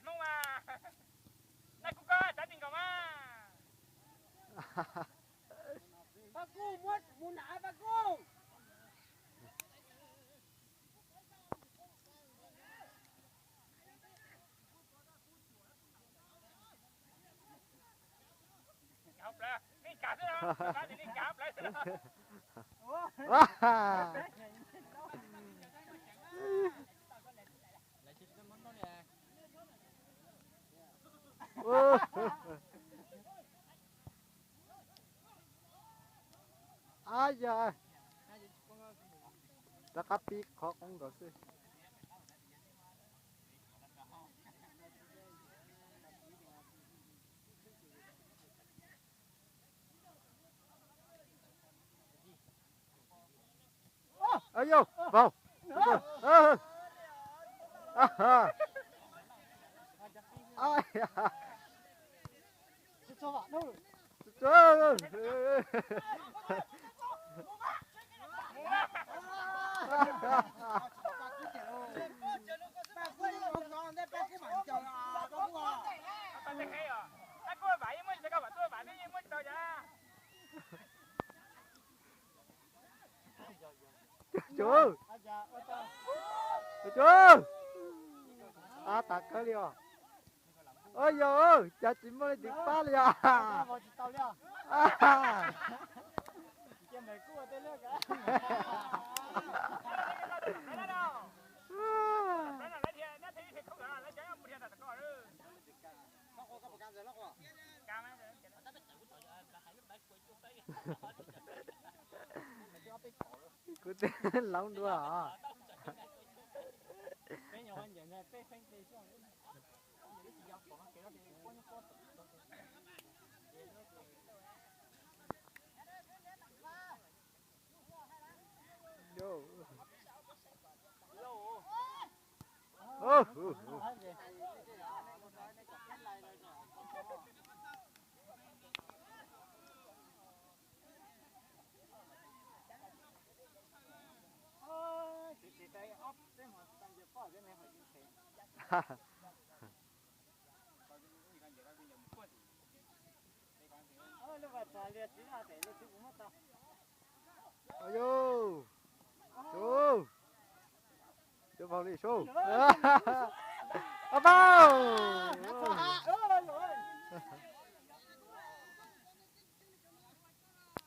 Hmoob mas, naj kub koj tsav tsis nkaus mas. Paj Kub muab mus nram Paj Kub. Ab yog, rov qab pib qhov qoob nkaus xwb. Yau, vau. Ab, tas kawg li os. Ua yog, cas tsis muaj leej twg pab li os. Kuv twb laub dua os. Yau, cov, cov vau li sub. Ab, pab.